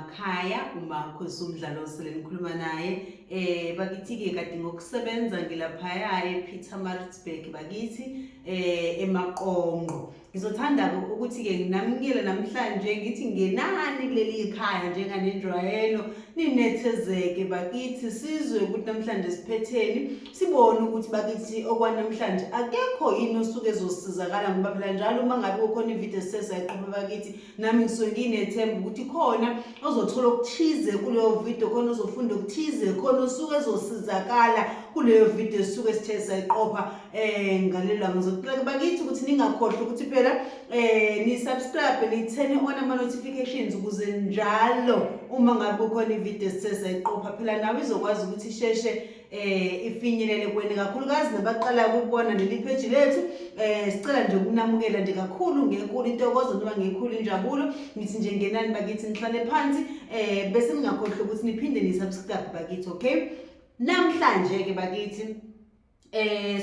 emakhaya uMakhosi uMdlalose lenikhuluma naye. Bakithi-ke kade ngokusebenza ngilaphaya ePietermaritzburg bakithi eMaqonqo. Ngizothanda-ke ukuthi-ke nginamukele namhlanje ngithi ngenani kuleli khaya njenganenjwayelo ninethezeke bakithi sizwe ukuthi namhlanje siphetheni sibone ukuthi bakithi okwanamhlanje akekho yini osuke ezosizakala ngoba phela njalo uma ngabe kukhona ividiyo esisesayiqopha bakithi nami ngisuke nginethemba ukuthi khona ozothola okuthize kuleyo video khona ozofunda okuthize khona osuke ezosizakala kuleyo video esisuke sithe sayiqopha um ngalelo langa. Ngizocela bakithi ukuthi ningakhohlwa ukuthi phela um ni-subscribe ni-turn on ama-notifications ukuze njalo uma ngabe kukhona ividiyo esithe sayiqopha phela nawe izokwazi ukuthi isheshe ifinyelele kuwena, kakhulukazi nabaqalayo ukubona leli page lethu. Sicela nje ukunamukela nje kakhulu ngenkulu intokozo noma ngekhulu injabulo. Ngithi nje ngenani bakithi nihlale phansi bese ningakhohlwa ukuthi niphinde ni-subscribe bakithi. Okay, namhlanje ke bakithi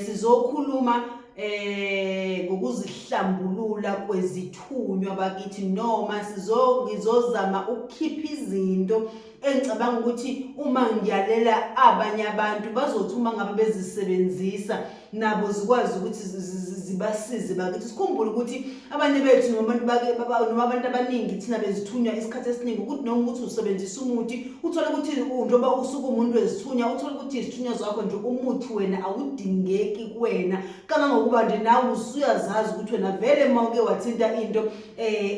sizokhuluma ngokuzihlambulula kwezithunywa bakithi, noma ngizozama ukukhipha izinto engicabanga ukuthi uma ngiyalela abanye abantu bazothi uma ngabe bezisebenzisa nabo zikwazi ukuthi zibasize bakithi. Sikhumbule ukuthi abanye bethu noma abantu bake noma abantu abaningi thina bezithunywa isikhathi esiningi ukuthi noma ukuthi usebenzisa umuthi uthole ukuthi njengoba usuke umuntu wezithunywa uthole ukuthi izithunywa zakho nje umuthi wena awudingeki kuwena kangangokuba nje nawe usuyazazi ukuthi wena vele uma uke wathinta into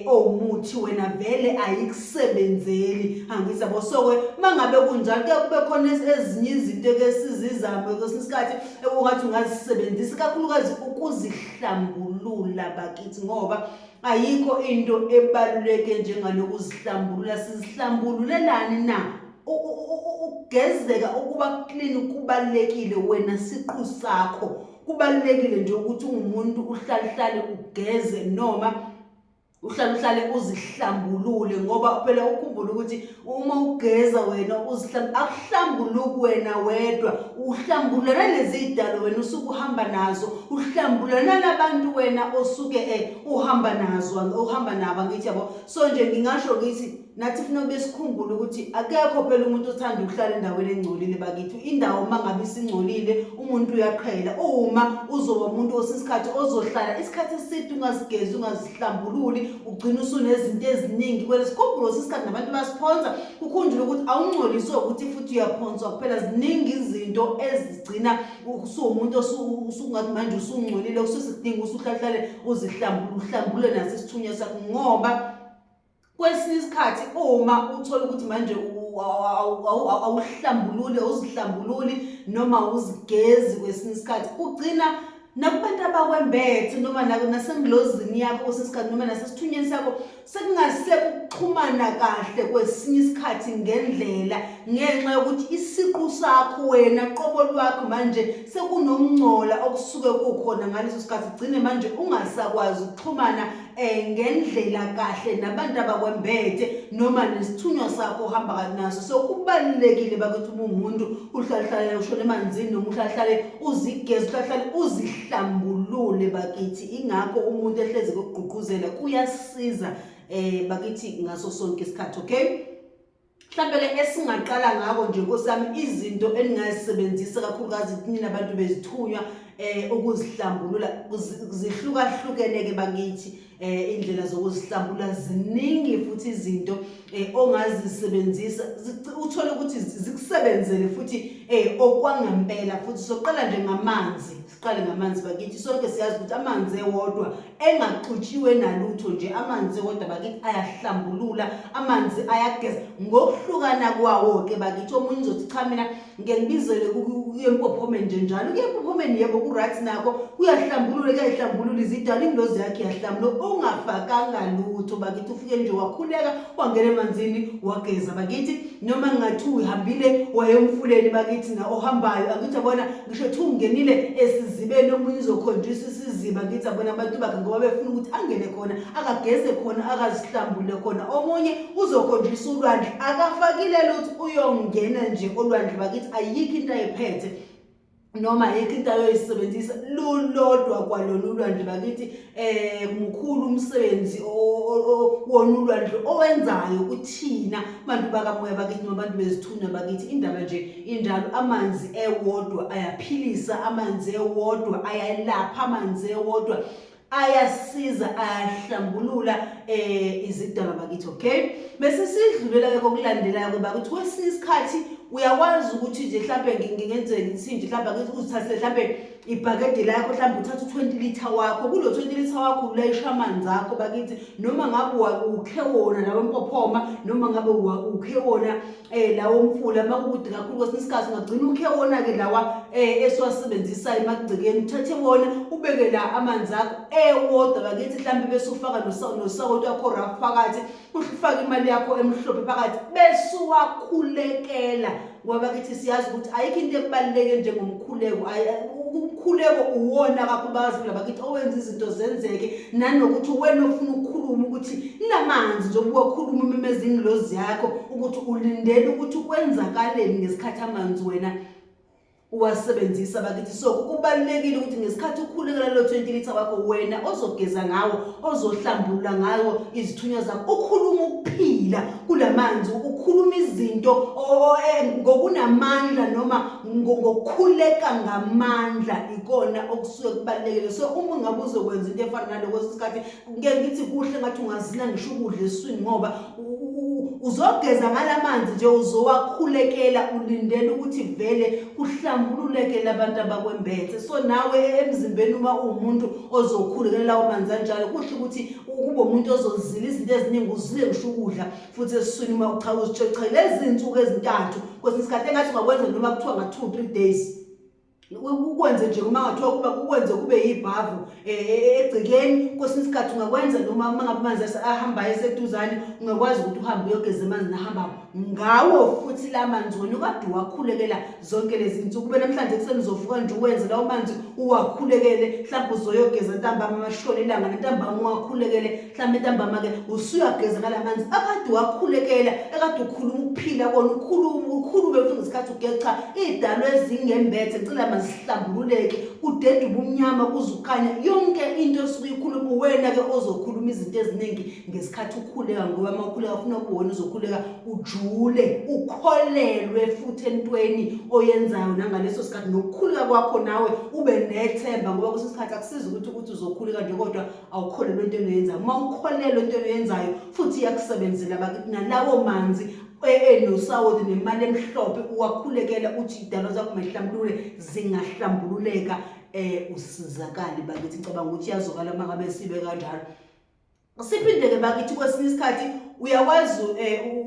owumuthi wena vele ayikusebenzeli, angithi yabo. So-ke uma ngabe kunjalo kuye kube khona ezinye izinto eke sizizame kwesinye isikhathi okungathi ungazisebenzisa, ikakhulukazi ukuzihlambulula bakithi, ngoba ayikho into ebaluleke njengalokuzihlambulula. Sizihlambululelani na? Ukugezeka, ukuba clean kubalulekile wena siqu sakho. Kubalulekile nje ukuthi ungumuntu uhlale ugeze noma uhlale uhlale uzihlambulule, ngoba phela ukhumbule ukuthi uma ugeza wena akuhlambuluki wena wedwa, uhlambulula nalezi idalo wena usuke uhamba nazo, uhlambulula nalabantu wena osuke uhamba nazo, uhamba nabo, angithi yabo. So nje ngingasho ngithi nathi funa kube sikhumbule ukuthi akekho phela umuntu othanda ukuhlala endaweni engcolile bakithi. Indawo uma ngabe isingcolile umuntu uyaqhela. Uma uzoba umuntu osesikhathi ozohlala isikhathi eside ungazigezi ungazihlambululi, ugcina usunezinto eziningi kwele. Sikhumbule isikhathi nabantu basiphonsa, kukhunjulwe ukuthi awungcoliswe ukuthi futhi uyaphonswa kuphela. Ziningi izinto ezigcina usuwumuntu osungathi manje usungcolile, ususidinga usuhlahlale uzihlambulule naso isithunywa sakho, ngoba kwesinye isikhathi uma uthola ukuthi manje awuhlambululi, awuzihlambululi noma uzigezi, kwesinye isikhathi ugcina nakubantu abakwembethe noma nasengilozini yakho kwesinye isikhathi noma nasesithunyeni sakho sekungasekho ukuxhumana kahle kwesinye isikhathi ngendlela, ngenxa yokuthi isiqu sakho wena qobo lwakho manje sekunomngcola okusuke kukhona ngaleso sikhathi, gcine manje ungasakwazi ukuxhumana ngendlela kahle nabantu abakwembethe noma nesithunywa sakho ohamba naso. So kubalulekile bakithi uma umuntu uhlale ushone emanzini noma uhlale uzigeze, uhlale uzihlambulule bakithi. Ingakho umuntu ehlezi kokugqugquzela, kuyasiza bakithi ngaso sonke isikhathi. Okay, mhlambe ke esingaqala ngako nje nkosi yami, izinto eningazisebenzisa kakhulukazi nina abantu bezithunywa ukuzihlambulula zihlukahlukene ke bakithi. Indlela zokuzihlambulula ziningi futhi izinto ongazisebenzisa uthole ukuthi zikusebenzele futhi okwangempela futhi. Soqala nje ngamanzi, siqale ngamanzi bakithi. Sonke siyazi ukuthi amanzi ewodwa engaxutshiwe nalutho nje, amanzi ewodwa bakithi ayahlambulula, amanzi ayageza ngokuhlukana kwawo-ke bakithi. Omunye uzothi cha, mina ngike ngibizele kuye empophomeni nje njalo, kuye empophomeni, yebo ku-right nakho kuyahlambulula, kuyayihlambulula izidalo, ingilozi yakhe iyahlambulula ungafakanga lutho bakithi. Ufike nje wakhuleka wangena emanzini wageza bakithi, noma ngathi uhambile waye emfuleni bakithi na ohambayo, angithi yabona, ngisho thi ungenile esizibeni, omunye uzokhonjiswa isiziba ngithi yabona abantu bakhe ngoba befuna ukuthi angene khona akageze khona akazihlambule khona. Omunye uzokhonjiswa ulwandle akafakile lutho, uyongena nje olwandle bakithi, ayikho into ayiphethe. Noma ayikho into ayoyisebenzisa, lulodwa kwalona ulwandle bakithi. Mkhulu umsebenzi wona ulwandle owenzayo kuthina bantu bakamoya bakithi noma abantu bezithunywa bakithi. Indaba nje injalo, amanzi ewodwa ayaphilisa, amanzi ewodwa ayalapha, amanzi ewodwa ayasiza, ayahlambulula izidalwa bakithi. Okay, bese sidlulela ke kokulandelayo ke bakithi. Kwesinye isikhathi uyakwazi ukuthi nje mhlambe ngingenze ngithi nje mhlambe akithi uzithathe mhlambe ibhakede lakho, mhlambe uthatha u-20 litre wakho. Kulo 20 litre wakho ulayisha amanzi akho bakithi, noma ngabe ukhe wona lawo empophoma, noma ngabe ukhe wona lawo mfula makukude kakhulu. Kwesinye isikhathi ungagcina ukhe wona-ke lawa esiwasebenzisayo emagcekeni, uthathe wona ubeke la amanzi akho ewodwa bakithi, mhlawumbe bese ufaka nosawoti wakho rafu phakathi, ufake imali yakho emhlophe phakathi, bese uwakhulekela. Ngoba bakithi siyazi ukuthi ayikho into ekubaluleke njengomkhuleko. Umkhuleko uwona kakhulukazi phela bakithi owenza izinto zenzeke, nanokuthi wena ofuna ukukhuluma ukuthi namanzi njengoba uwakhuluma umemeza ingilozi yakho ukuthi ulindele ukuthi kwenzakaleni ngesikhathi amanzi wena uwasebenzisa bakithi. So kubalulekile ukuthi ngesikhathi ukhulekela lo 20 litre wakho wena ozogeza ngawo, ozohlambulula ngawo izithunywa zakho, ukhuluma ukuphila kulamanzi, ukhuluma izinto ngokunamandla noma ngokukhuleka ngamandla, ikona okusuke kubalulekile. So uma ungabe uzokwenza into efana naloko, isikhathi ngeke ngithi kuhle ngathi ungazila ngisho ukudla esiswini, ngoba uzogeza ngalamanzi nje uzowakhulekela, ulindele ukuthi vele kuhlambululeke labantu abakwembethe. So nawe emzimbeni uma uwumuntu ozokhulekela lawo manzi anjalo, kuhle ukuthi kube umuntu ozozila izinto eziningi, uzile ngisho ukudla futhi esiswini. Uma ucha uzitshela cha lezi zinsuku ezintathu, kwesinye isikhathi engathi ungakwenza noma kuthiwa nga 2 3 days, ukwenze nje uma ngathiwa kuba kukwenze kube yibhavu egcekeni. Kwesinye isikhathi ungakwenza noma uma ngabe amanzi ahambayo eseduzane, ungakwazi ukuthi uhambe uyogeza amanzi nahambayo ngawo futhi la manzi wena ukade uwakhulekela zonke lezi nsuku. Kube namhlanje ekuseni uzovuka nje uwenze lawo manzi uwakhulekele, mhlawumbe uzoyogeza ntambama amashona ilanga, nantambama uwakhulekele, mhlawumbe ntambama-ke usuyageza ngala manzi akade wakhulekela, ekade ukhuluma ukuphila kona, ukhulume ukhulume futhi ngesikhathi ugeza, cha iy'dalo ezingembethe ngicela mazihlambululeke, kudede ubumnyama kuze ukhanya. Yonke into osuke uyikhuluma uwena-ke ozokhuluma izinto eziningi ngesikhathi ukhuleka, ngoba uma ukhuleka ufuna kuwena uzokhuleka ujule, ukholelwe futhi entweni oyenzayo nangaleso sikhathi, nokukhuleka kwakho nawe ube nethemba, ngoba kwesinye isikhathi akusizi ukuthi uzokhuleka nje kodwa awukholelwa entweni oyenzayo. Uma ukholelwa entweni oyenzayo futhi iyakusebenzela bakithi, nalawo manzi enosawoti nemali emhlophe uwakhulekela uthi idalo zakho mayihlambulule, zingahlambululeka usizakale bakithi. Ngicabanga ukuthi iyazwakala uma ngabe sibe kanjalo. Siphinde-ke bakithi, kwesinye isikhathi uyakwazi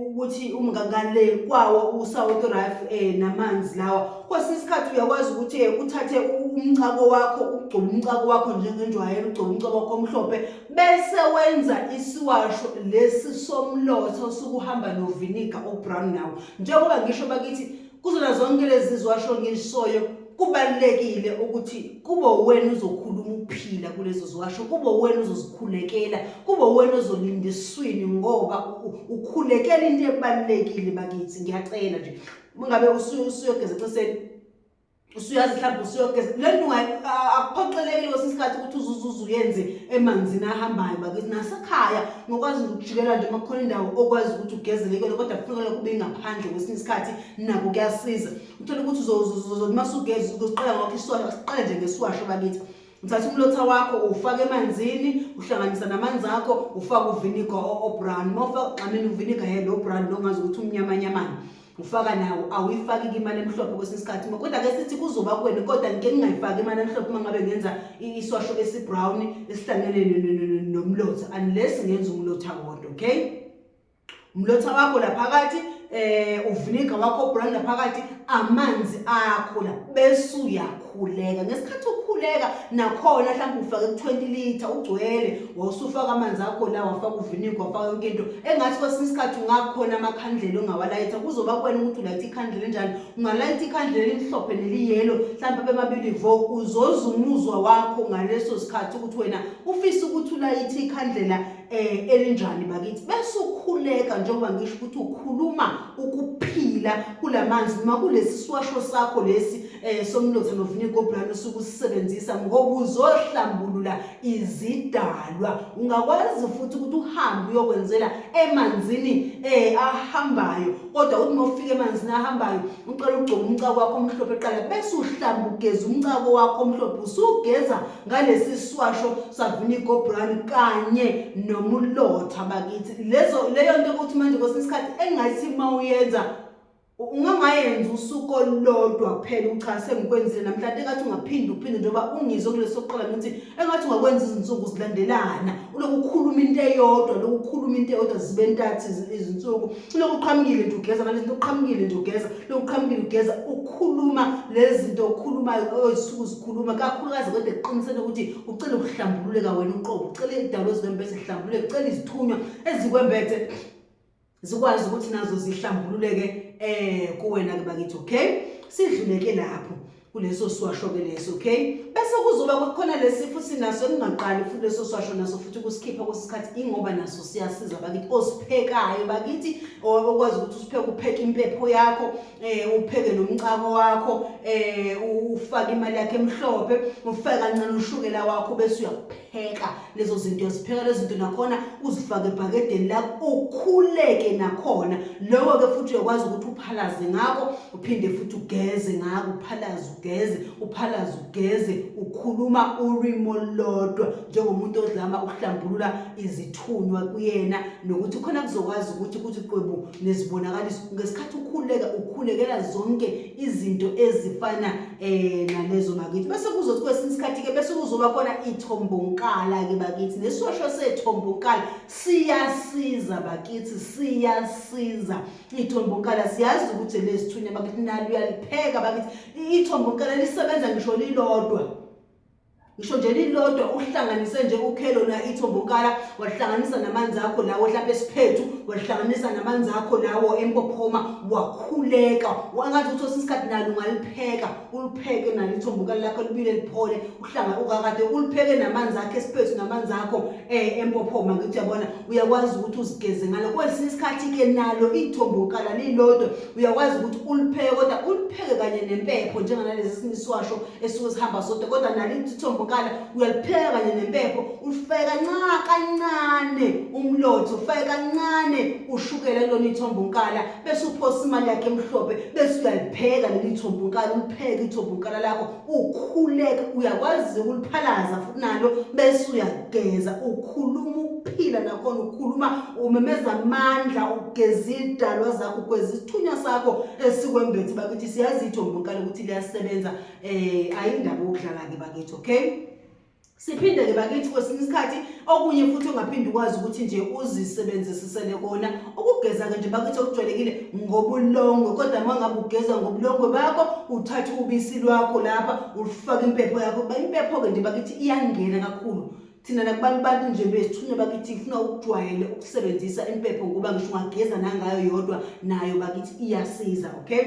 ukuthi umngangale kwawo usawoti rife namanzi lawa, kwesinye isikhathi uyakwazi ukuthi uthathe umcako wakho, ugcobe umcako wakho njengenjwayelo, ugcobe umcako wakho omhlophe, bese wenza isiwasho lesi somlotha osuke uhamba noviniga obrown nawo. Njengoba ngisho bakithi, kuzona zonke lezi ziwasho ngishoyo, kubalulekile ukuthi kube wena uzokhuluma ukuphila kulezo ziwasho, kube wena uzozikhulekela, kube wena ozolinda esiswini, ngoba ukhulekela into ebalulekile bakithi. Ngiyacela nje, ungabe usuyogeza ekuseni, usuyazi mhlawumbe usuyogeza le nto, akuphoqelekile kwesinye isikhathi ukuthi uzuzuze uyenze emanzini ahambayo bakithi. Nasekhaya ngokwazi ukujikela nje uma kukhona indawo okwazi ukuthi ugezele kuyona, kodwa kufuneka kube ngaphandle kwesinye isikhathi, nako kuyasiza. Uthole ukuthi uma usugeza uzoqala ngakho isiwasho, siqale nje ngesiwasho bakithi. Uthatha umlotha wakho ufake emanzini, uhlanganisa namanzi akho, ufake uviniga o-brown, uma ufaka xamini uviniga yelo brown lo ngazi ukuthi umnyamanyamane, ufaka nawo. Awuyifaki-ke imali emhlophe kwesinye isikhathi, kodwa-ke sithi kuzoba kuwena, kodwa ngike ngingayifaki imali emhlophe uma ngabe ngenza iswasho esi-brown esihlangene nomlotha, unless ngenza umlotha wodwa. Okay, umlotha wakho laphakathi, uviniga wakho brown laphakathi, amanzi akho la, bese uyakhuleka. Ngesikhathi ukhuleka nakhona mhlawumbe ufake ku-20 litre ugcwele, wawusufaka amanzi akho la, wafaka uviniga, wafaka yonke into. Engathi kwesinye isikhathi ungakhona amakhandlela ongawalayitha, kuzoba kuwena ukuthi ulayitha ikhandlela enjani. Ungalayitha ikhandlela elimhlophe neliyelo mhlawumbe bemabili vo, uzoza umuzwa wakho ngaleso sikhathi ukuthi wena ufisa ukuthi ulayithe ikhandlela elinjani bakithi, bese ukhuleka njengoba ngisho ukuthi ukhuluma ukuphila kulamanzi noma kulesi siwasho sakho lesi. eh, somlotha noviniga obrown usuke usisebenzisa ngoba uzohlambulula izidalwa. Ungakwazi futhi ukuthi uhambe uyokwenzela emanzini eh, ahambayo, kodwa uthi uma ufika emanzini ahambayo uqale ugcobe umcako wakho omhlophe kuqala, bese uhlamba ugeza umcako wakho omhlophe, usugeza ngalesi siwasho saviniga obrown kanye nomlotha bakithi. Lezo leyo nto ukuthi manje kwesinye isikhathi engathi uma uyenza ungangayenza usuku olulodwa kuphela ucha sengikwenzile namhlanje, engathi ungaphinde uphinde njengoba ungizwe kulesi sokuqala ngithi engathi ungakwenza izinsuku zilandelana, uloku ukhuluma into eyodwa, loku ukhuluma into eyodwa zibe ntathu izinsuku, uloku uqhamukile nje ugeza ngalezi zinto, uqhamukile nje ugeza, loku uqhamukile ugeza, ukhuluma lezi zinto okhulumayo oyisuku uzikhuluma kakhulukazi, kodwa ekuqiniseni ukuthi ucela ukuhlambululeka wena uqobo, ucela idalo ezikwembethe zihlambululeke, ucela izithunywa ezikwembethe zikwazi ukuthi nazo zihlambululeke eh kuwena ke bakithi. Okay, sidluleke lapho kuleso siwasho ke leso. Okay, bese kuzoba kukhona lesi futhi naso engingaqali futhi leso siwasho naso futhi ukusikhipha kwesikhathi, ingoba naso siyasiza bakithi osiphekayo bakithi, okwazi ukuthi usipheke, upheke impepho yakho, eh upheke nomcako wakho, eh ufake imali yakhe emhlophe, ufake kancane ushukela wakho, bese uyapheka lezo zinto, uyazipheka lezo zinto nakhona, uzifake ebhakedeni lakho, ukhuleke nakhona. Lokho-ke futhi uyakwazi ukuthi uphalaze ngakho, uphinde futhi ugeze ngakho, uphalaze ugeze, uphalaze ugeze, ukhuluma ulwimi olulodwa njengomuntu ozama ukuhlambulula izithunywa kuyena, nokuthi khona kuzokwazi ukuthi kuthi qwebu nezibonakaliso ngesikhathi ukhuleka, ukhulekela zonke izinto ezifana eh nalezo bakithi. Bese kuzothi kwesinye isikhathi ke bese kuzoba khona ithombonkala ke bakithi, nesosho sethombonkala siyasiza bakithi, siyasiza ithombonkala. Siyazi ukuthi lezithunya bakithi nalo uyalipheka bakithi, ithombonkala lisebenza ngisho lilodwa, ngisho nje lilodwa, uhlanganise nje ukhelo na ithombokala, walihlanganisa namanzi akho lawo mhlawumbe esiphethu, walihlanganisa namanzi akho lawo empophoma, wakhuleka wangathi uthi isikhathi nalo ungalipheka, ulipheke nalo ithombokala lakho libile liphole, uhlanga ukakade ulipheke namanzi akho esiphethu namanzi akho eh empophoma. Ngithi uyabona, uyakwazi ukuthi uzigeze ngalo. Kwesinye isikhathi ke nalo ithombokala lilodwa uyakwazi ukuthi ulipheke, kodwa ulipheke kanye nempepho njenganalezi siniswasho esuke sihamba sodwa, kodwa nalo ithombokala uyalipheka kanye nempepho, ulifake kancane kancane umlotho, ufake kancane ushukela kulona ithombokala, bese uphosa imali yakhe emhlophe, bese uyalipheka leli ithombokala, ulipheke ithombokala lakho, ukhuleke, uyakwazi ukuliphalaza futhi nalo, bese uyageza, ukhuluma ukuphila nakhona, ukhuluma umemeza amandla, ugeza idalwa zakho, ugeza isithunywa sakho esikwembethe bakithi. Siyazi ithombokala ukuthi liyasebenza, eh ayindaba yokudlala ke bakithi. Okay, siphinde ke bakithi kwesinye isikhathi okunye futhi ongaphinde ukwazi ukuthi nje uzisebenzisisele kona ukugeza ke nje bakithi okujwayelekile ngobulongwe, kodwa uma ngabe ugeza ngobulongwe bakho, uthatha ubisi lwakho lapha, ulifake impepho yakho. Impepho ke nje bakithi iyangena kakhulu thina nakubantu bantu nje besithunywa bakithi, ifuna ukujwayele ukusebenzisa impepho ngoba ngisho ungageza nangayo yodwa nayo bakithi iyasiza. Okay,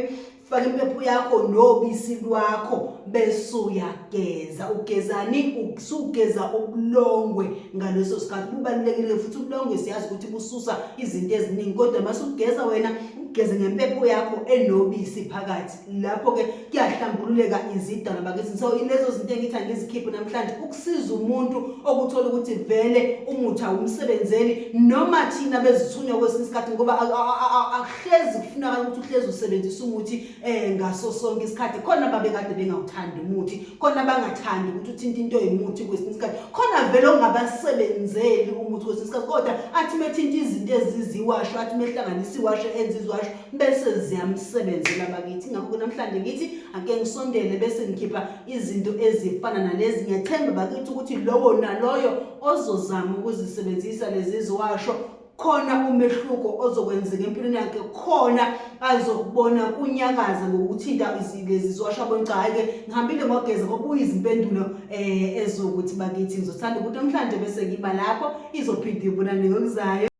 faka impepho yakho nobisi lwakho bese uyageza. Ugezani? Usugeza ubulongwe ngaleso sikhathi. Bubalulekile futhi ubulongwe, siyazi ukuthi bususa izinto eziningi, kodwa mase ugeza wena ugeze ngempepho yakho enobisi phakathi, lapho ke kuyahlambululeka izidalwa bakithi. So lezo zinto engithi angizikhiphe namhlanje ukusiza umuntu okuthola ukuthi vele umuthi awumsebenzeli, noma thina bezithunywa kwesinye isikhathi, ngoba akuhlezi kufunakala ukuthi uhlezi usebenzisa umuthi eh ngaso sonke isikhathi. Khona babekade bengawuthandi umuthi, khona bangathandi ukuthi uthinte into yomuthi kwesinye isikhathi, khona vele ongabasebenzeli umuthi kwesinye isikhathi, kodwa athi methinta izinto eziziwasho, athi mehlanganisa iwasho enze iziwasho bese ziyamsebenzela bakithi. Ngakho namhlanje ngithi ake ngisondele bese ngikhipha izinto ezifana nalezi. Ngiyathemba bakithi ukuthi lowo naloyo ozozama ukuzisebenzisa lezi ziwasho khona umehluko ozokwenzeka empilweni yakhe, khona azokubona kunyakaza ngokuthinta lezi ziwasho, abone cha hhayi-ke ngihambile ngogeza kwabuya izimpendulo um ezokuthi bakithi. Ngizothanda ukuthi namhlanje bese ngiba lapho, izophinde ibonane ngokuzayo.